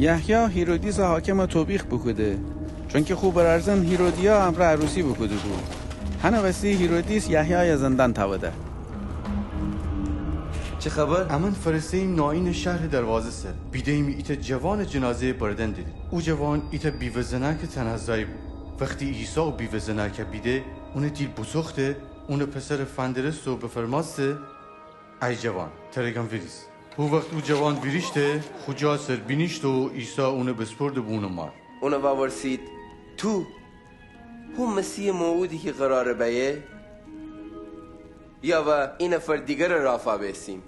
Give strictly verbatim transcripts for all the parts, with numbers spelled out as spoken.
یحیی هیرودیسٚ حاکمَ توبیخ بوکوده، چونکی خو برأرزن هیرودیا امرأ عروسی بوکوده‌بو. هنٚ وسی هیرودیس یحیایَ زندان تأوده. چه خبر؟ امأن فأرسه‌ییم ناینٚ شهرٚ دروازه سر، بیده‌ییمی ایتأ جوانٚ جنازه‌یَ بردن دیدید. او جوان ایتأ بیوه زنأکٚ تنها زأی بو. وختی عیسی او بیوه زنأکَ بیده، اونٚ دیل بوسوخته، اونٚ پسرَ فندرسته و بفرمأسته: ای جوان، ترَ گم ویریز. هو وخت او جوان ویریشته، خو جا سر بینیشته و عیسی اونَ بسپرده به اونٚ مار. اونَ وأورسید: تو هو مسیحٚ موعودی کی قرارٚ بأیه، یا وأ ای نفرٚ دیگرٚ رافا بیسیم؟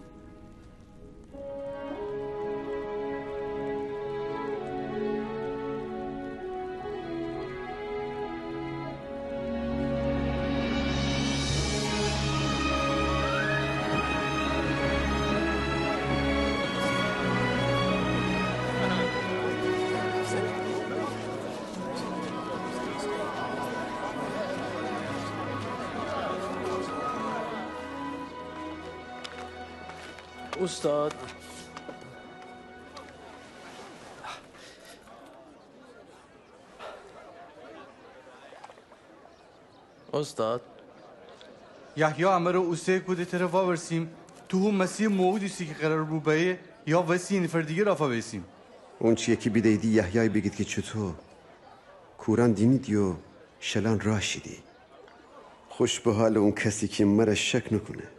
اوستاد. اوستاد. یحیی امرَ اوسه کوده ترَ وأورسیم: تو هو مسیحٚ موعودی ایسی کی قرار بو بأیه، یا وأسی ای نفرٚ دیگر رافا بیسیم؟ اونچیی کی بیده‌ییدی یحیایَ بیگید کی چوطو کورأن دینیدی و شلأن راه شیدی. خوش به حالٚ اون کسی کی مرَ شک نوکونه.